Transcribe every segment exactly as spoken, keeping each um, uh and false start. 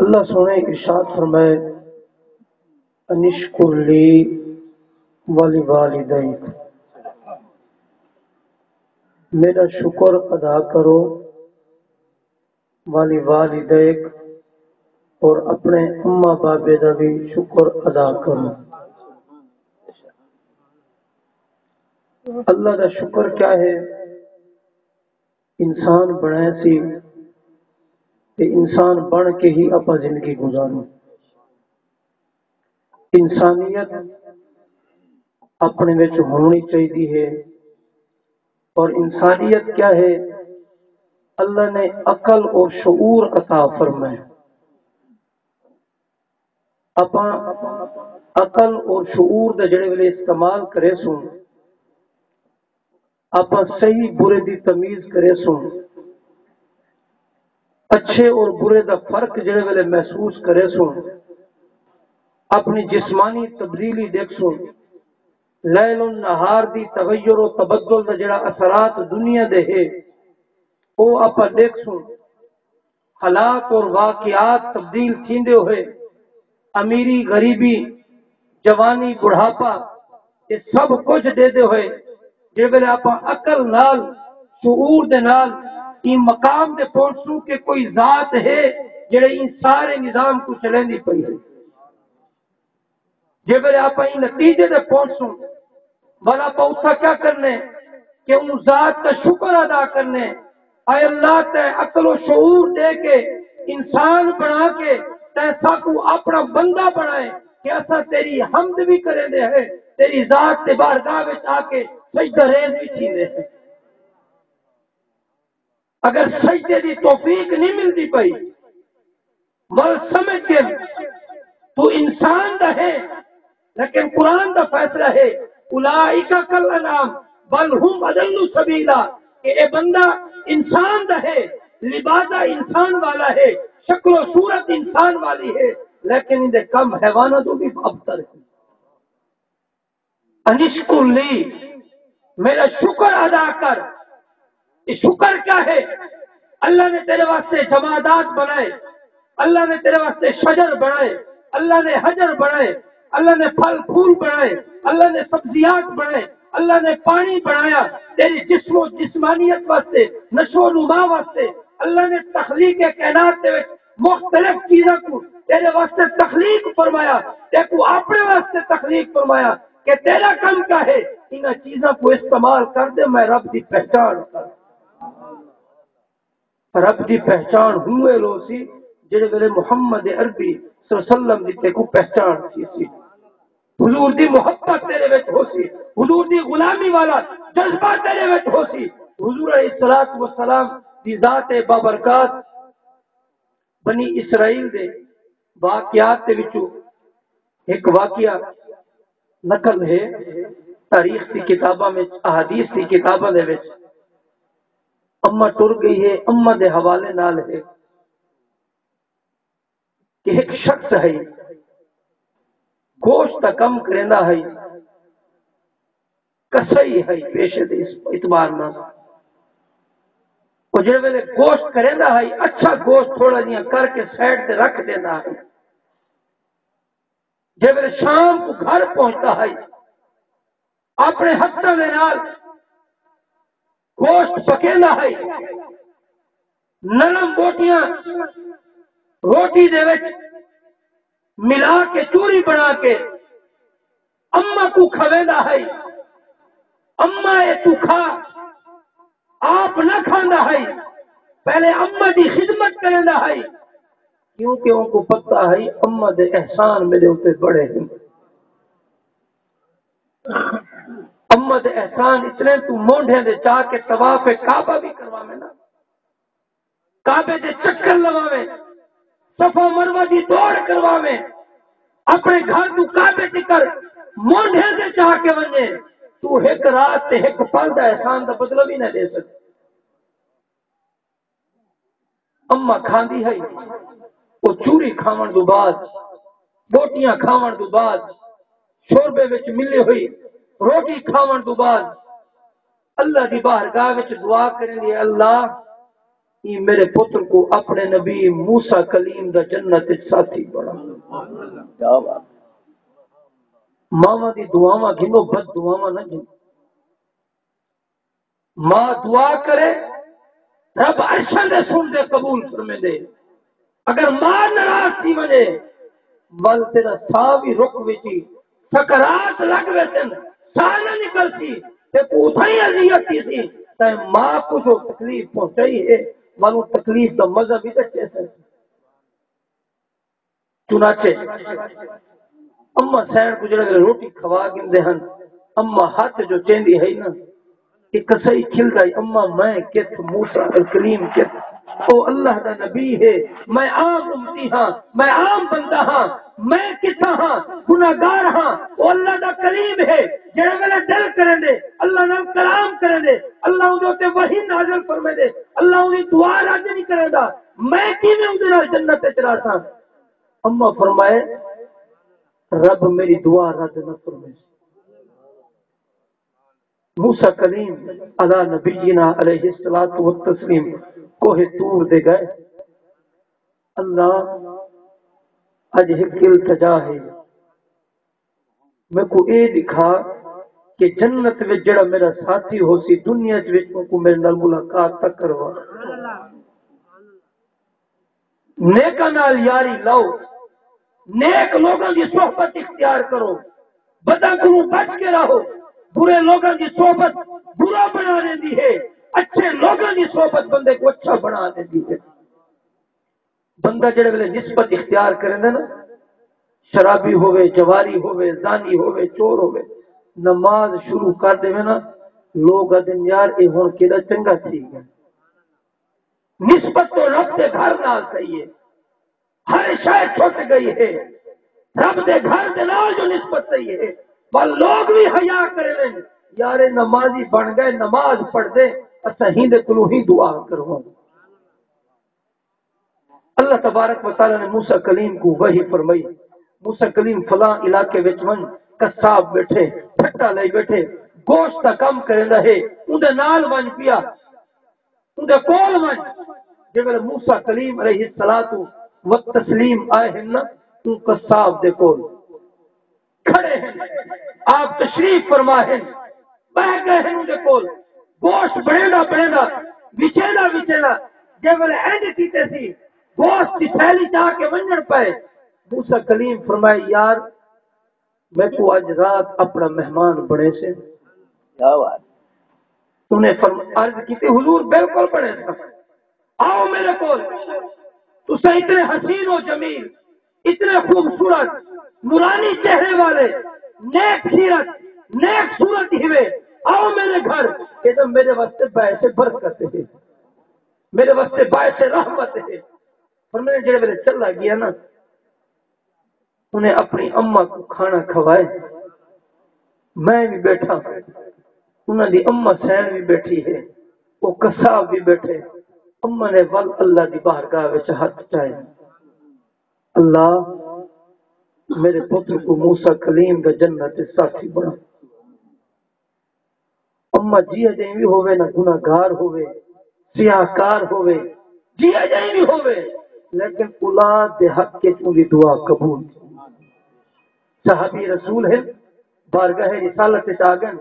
اللہ سونے ارشاد فرمائے، انشکر لی ولی والدیک، میرا شکر ادا کرو، ولی والدیک، اور اپنے اماں بابے دا بھی شکر ادا کرو۔ اللہ دا شکر کیا ہے؟ انسان بݨائے سی تے انسان بݨ کے ہی آپاں زندگی گزاروں۔ انسانیت اپݨے وچ ہونی چاہیدی ہے۔ اور انسانیت کیا ہے؟ اللہ نے عقل اور شعور عطا فرمائے۔ آپاں عقل اور شعور دا جڑے ویلے استعمال کریسوں، آپاں صحیح برے دی تمیز کریسوں، اچھے اور برے دا فرق جڑے ویلے محسوس کریسوں، اپݨی جسمانی تبدیلی ݙیکھسوں، لیل و نہار دی تغیر و تبدل دا جڑا اثرات دنیا دے ہے، او آپاں ݙیکھسوں۔ حالات اور واقعات تبدیل تھیندے ہوئے، امیری، غریبی، جوانی، بڑھاپا، اے سب کجھ ݙیہدے ہوئے، جے ویلے آپاں عقل نال، شعور دے نال ایں مقام تے پہنچسوں کہ کوئی ذات ہے جڑے ایں سارے نظام کوں چلیندی پئی ہے۔ جے ویلے آپاں ایں نتیجے تے پہنچسوں، ولا آپاں اتھاں کیا کرنے کہ اوں ذات دا شکر ادا کرنے۔ اے اللہ، تیں عقل و شعور ݙے کے، انسان بݨا کے، تیں ساکوں اپݨا بندہ بݨائے کہ اساں تیری حمد وی کریندے ہیں، تیری ذات دے بارگاہ وچ آ کے سجدہ ریز وی تھیندے ہیں۔ اگر سجدے دی توفیق نہیں ملدی پئی، ول سمجھ کے تو انسان دا ہے، لیکن قرآن دا فیصلہ ہے، اولئک کالانعام بل ہم اضل سبیلا، کہ اے بندہ انسان دا ہے، لبادہ انسان والا ہے، شکل و صورت انسان والی ہے، لیکن ان دے کم حیواناں توں بھی ابتر ہے۔ انشکر لی، میرا شکر ادا کر۔ یہ شکر کیا ہے؟ اللہ نے تیرے واسطے جمادات بنائے، اللہ نے تیرے واسطے شجر بنائے، اللہ نے حجر بنائے، اللہ نے پھل پھول بنائے، اللہ نے سبزیات بنائے، اللہ نے پانی بنایا تیری جسم و جسمانیت واسطے، نشو و نما واسطے۔ اللہ نے تخلیق کائنات دے وچ مختلف چیزاں کو تیرے واسطے تخلیق فرمایا، تیکو اپنے واسطے تخلیق فرمایا کہ تیرا کم کیا ہے؟ انہاں چیزاں کو استعمال کر دے، میں رب دی پہچان کر۔ رب دی پہچان ہوئے لو سی جڑے ویلے محمد عربی صلی اللہ علیہ وسلم دی تیکو پہچان تھی سی، حضور دی محبت تیرے وچ ہو سی، حضور دی غلامی والا جذبہ تیرے وچ ہو سی۔ حضور علیہ الصلوۃ والسلام دی ذات بابرکات بنی اسرائیل دے واقعات دے وچوں ہک واقعہ نقل ہے، تاریخ دی کتاباں وچ، احادیث دی کتاباں دے وچ۔ اماں ٹر گئی ہے، اماں دے حوالے نال ہے کہ ہک شخص ہے، گوشت دا کم کریندا ہے، کسائی ہے پیشے دے اعتبار نال۔ او جڑے ویلے گوشت کریندا ہے، اچھا گوشت تھوڑا جیہاں کر کے سائیڈ تے رکھ دیندا ہے۔ جے ویلے شام کو گھر پہنچدا ہے، اپنے ہتھاں دے نال گوشت پکیندا ہے، نرم بوٹیاں روٹی دے وچ ملا کے، چوری بنا کے اماں کو کھویندا ہے۔ اماں اے تو کھا، آپ نہ کھاندا ہے، پہلے اماں دی خدمت کریندا ہے، کیونکہ اون کو پتہ ہے اماں دے احسان میرے اتے بڑے ہیں۔ اماں دے احسان اتنے، تو مونڈھے دے چا کے طواف کعبہ بھی کرواویں نا، کعبے دے چکر لواویں، صفا مروہ دی دوڑ کرواویں، اپنے گھر تو کعبے تکر مونڈھے دے چا کے ونجے، تو ہک رات تے ہک پل دا احسان دا بدلہ بھی نہ دے سکے۔ اماں کھاندی ہئی، او چوری کھاوݨ توں بعد، بوٹیاں کھاوݨ توں بعد، شوربے وچ ملی ہوئی روٹی کھاوݨ توں بعد، اللہ دی بارگاہ وچ دعا کریندی ہے، اللہ، ایں میرے پتر کوں اپݨے نبی موسیٰ کلیم دا جنت اچ ساتھی بݨا۔ کیا بات۔ ماواں دی دعاواں گھنو، بد دعاواں نہ گھنو۔ ماں دعا کرے، رب عرشاں دے سݨدے، قبول فرمیندے۔ اگر ماں ناراض تھی ونڄے، ول تیݙا ساہ وی رک ویسی، سکرات لڳ ویسن، ساہ نہ نکلسی، تیکوں اتھائیں اذیت تھیسی، تیں ماں کوں جو تکلیف پہنچائی ہے، ول اوں تکلیف دا مزہ وی تے چیسیں۔ چنانچہ اماں سئیݨ کوں جیڑھے ویلے روٹی کھوا گھندے ہن، اماں ہتھ جو چیندی ہئی نا، کہ کسائی کھلدا ہئی، اماں میں کتھ، موسیٰ کلیم کتھ، او اللہ دا نبی ہے، میں عام امتی ہاں، میں عام بندہ ہاں، میں کتھاں ہاں، گناہگار ہاں، او اللہ دا کلیم ہے، جیڑھے ویلے دل کریندے، اللہ نال کلام کریندے، اللہ اوندے اتے وحی نازل فرمیندے، اللہ اوندی دعا رد نہیں کریندا، میں کیویں اوندے نال جنت اچ رہساں؟ اماں فرمائے، رب میری دعا رد نہ فرمیسی۔ موسیٰ کلیم علی نبینا علیہ الصلوۃ والتسلیم کوہ طور دے ڳئے۔ اللہ، اڄ ہک التجا ہے، میکوں اے ݙکھا کہ جنت وچ جیڑھا میرا ساتھی ہوسی، دنیا وچ اونکوں میرے نال ملاقات تاں کروا۔ نیکاں نال یاری لاؤ، نیک لوگاں دی صحبت اختیار کرو، بداں کولوں بچ کے رہو، برے لوگاں دی صحبت برا بݨا ݙیندی ہے، اچھے لوگاں دی صحبت بندے کوں اچھا بݨا ݙیندی ہے۔ بندہ جیڑھے ویلے نسبت اختیار کریندا نا، شرابی ہووے، جواری ہووے، زانی ہووے، چور ہووے، نماز شروع کر ݙیوے نا، لوگ آہدن، یار، اے ہݨ کیݙا چنڳا تھی ڳیا۔ نسبت تو رب دے گھر نال صحیح ہے، ہر شے چھٹ ڳئی ہے، رب دے گھر دے نال جو نسبت صحیح ہے، پر لوگ وی حیا کریندن، یار، اے نمازی بݨ ڳئے، نماز پڑھدے، اساں ہیندے کولوں ہی دعا کروں۔ اللہ تبارک و تعالیٰ نے موسیٰ کلیم کوں وحی فرمائی، موسیٰ کلیم فلاں علاقے وچ ونڄ، قصاب ٻیٹھے، پھٹا لائی ٻیٹھے، گوشت دا کم کریندا ہے، اوندے نال ونڄ پیا، اوندے کول ونڄ۔ جے ویلے موسیٰ کلیم علیہ الصلوۃ والتسلیم آئے ہن نا، اوں قصاب دے کول کھڑے ہن، آپ تشریف فرما ہن، ٻہہ ڳئے ہن اوندے کول۔ گوشت بݨیندا بݨیندا، وچیندا وچیندا، جے ویلے انج کیتے سی، گوشت دی تھیلی چا کے ونڄݨ پئے۔ موسیٰ کلیم فرمائے، یار، میکوں اڄ رات اپݨا مہمان بݨیسیں؟ کیا بات۔ انہیں فرم-، عرض کیتی، حضور، بالکل بݨیساں۔ آؤ میرے کول، تساں اتنے حسین و جمیل، اتنے خوبصورت، نورانی چہرے والے، نیک سیرت، نیک صورت ہوئے، آؤ میرے گھر، یہ تو میرے واسطے باعث برکت ہے، میرے واسطے باعث رحمت ہے۔ فرمایا، جڑے ویلے چلا گیا نا، انہیں اپݨی اماں کوں کھاݨا کھوائے۔ میں وی ٻیٹھا، انہاں دی اماں سئیݨ وی ٻیٹھی ہے، او قصاب وی ٻیٹھے۔ اماں نے ول اللہ دی بارگاہ وچ ہتھ چائے، اللہ، میرے پتر کوں موسیٰ کلیم دا جنت اچ ساتھی بݨا۔ اماں جیہا جئیں وی ہووے نا، گناہگار ہووے، سیاہ کار ہووے، جیہا جئیں وی ہووے، لیکن اولاد دے حق اچ اوندی دعا قبول تھی۔ صحابی رسول ہن، بارگاہ رسالت اچ آ ڳئن،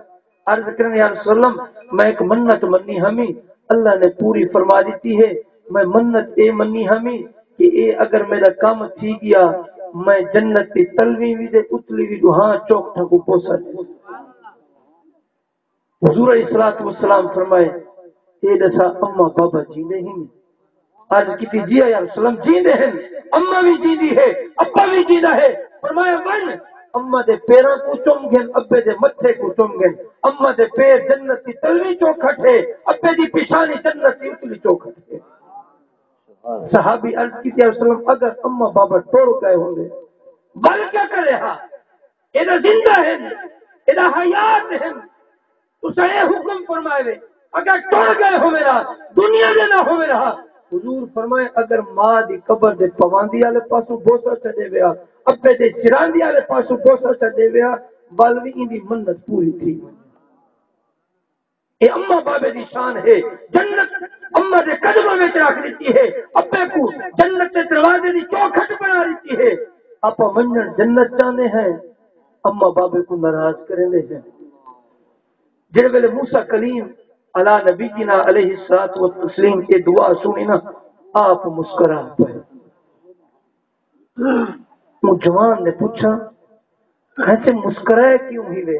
عرض کرن، یا رسول اللہ، میں ہک منت منی ہمی، اللہ نے پوری فرما ݙتی ہے۔ میں منت اے منی ہمی کہ اے اگر میݙا کم تھی ڳیا، میں جنت دی تلویں وی تے اتلی وی ݙوہاں چوکھٹاں کوں بوسہ ݙیساں۔ حضور علیہ الصلوۃ والسلام فرمائے، اے ݙسا، اماں بابا جیندے ہن؟ عرض کیتی، جی یا رسول اللہ، جیندے ہن، اماں وی جیندی ہے، ابا وی جیندا ہے۔ فرمایا، ونڄ، اماں دے پیراں کوں چم گھن، ابے دے متھے کوں چم گھن۔ اماں دے پیر جنت دی تلویں چوکھٹ ہے، ابے دی پیشانی جنت دی اتلی چوکھٹ ہے۔ صحابی عرض کیتی، یا رسول اللہ، اگر اماں بابا ٹر ڳئے ہوندے، ول کیا کرے ہا؟ اے تاں زندہ ہن، اے تاں حیات ہن۔ تساں اے حکم فرمائے وے، اگر ٹر ڳئے ہووے ہا، دنیا دے نہ ہووے ہا۔ حضور فرمائے، اگر ماں دی قبر دے پواندی آلے پاسوں بوسہ چا ݙیوے ہا، ابے دے چراندی آلے پاسوں بوسہ چا ݙیوے ہا، ول وی ایندی منت پوری تھی ونڄے۔ اے اماں بابے دی شان ہے۔ جنت اماں دے قدماں وچ رکھ ݙتی ہے، ابے کوں جنت دے دروازے دی چوکھٹ بݨا ݙتی ہے۔ آپاں ونڄݨ جنت چاہندے ہیں، اماں بابے کوں ناراض کریندے ہیں۔ جڑے ویلے موسیٰ کلیم علی نبینا علیہ الصلوۃ والتسلیم اے دعا سݨی نا، آپ مسکرا پئے۔ اوں جوان نے پچھا، "کہتے مسکرائے کیوں ہی وے؟"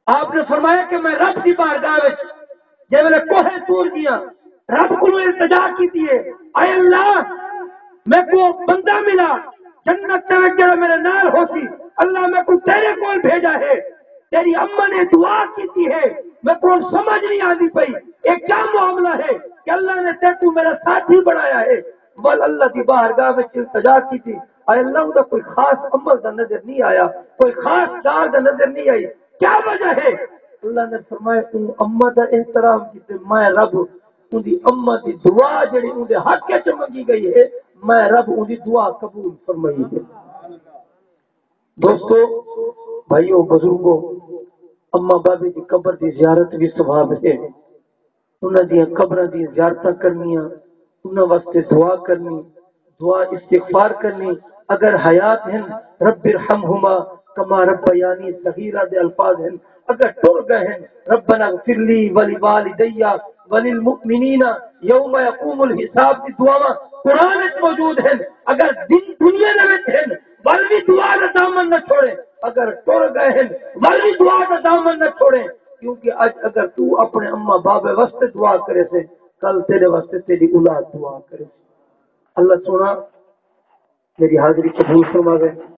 آپ نے فرمایا کہ میں رب دی بارگاہ وچ جے ویلے کوہ طور گیا، رب کولوں التجا کیتی ہے، "اے اللہ، میکوں بندہ ملا جنت دے وچ جڑا میرے نال ہوسی، اللہ میکوں تیرے کول بھیجا ہے۔" تیری اماں نے دعا کیتی ہے، میکوں سمجھ نہیں آندی پئی، اے کیا معاملہ ہے کہ اللہ نے تیکوں میرا ساتھی بنایا ہے؟ ول اللہ دی بارگاہ وچ التجا کیتی، "اے اللہ، اوندا کوئی خاص عمل دا نظر نہیں آیا، کوئی خاص ڳالھ دا نظر نہیں آئی، کیا وجہ ہے؟" اللہ نے فرمایا، "اوں اماں دا احترام کیتے، میں رب اوندی اماں دی دعا جڑی اوندے حق وچ منگی گئی ہے، میں رب اوندی دعا قبول فرمائی ہے۔" دوستو، بھائیو، بزرگو، اماں بابے دی قبر دی زیارت وی ثواب ہے۔ انہاں دیاں قبراں دیاں زیارتاں کرنیاں، انہاں واسطے دعا کرنی، دعا استغفار کرنی۔ اگر حیات ہن، "رب ارحمہما کما ربیانی صغیرہ" دے الفاظ ہن۔ اگر ٹر ڳئے ہن، "ربنا اغفر لی ولوالدی وللمؤمنین یوم یقوم الحساب" دی دعاواں قرآن وچ موجود ہن۔ اگر دن دنیا دے وچ ہن، ول وی دعا دا دامن نہ چھوڑیں۔ اگر ٹر ڳئے ہن، ول وی دعا دا دامن نہ چھوڑیں، کیونکہ اڄ اگر توں اپݨے اماں بابے واسطے دعا کریسیں، کل تیݙے واسطے تیݙی اولاد دعا کریسی۔ اللہ سوہݨا میری حاضری قبول فرماوے۔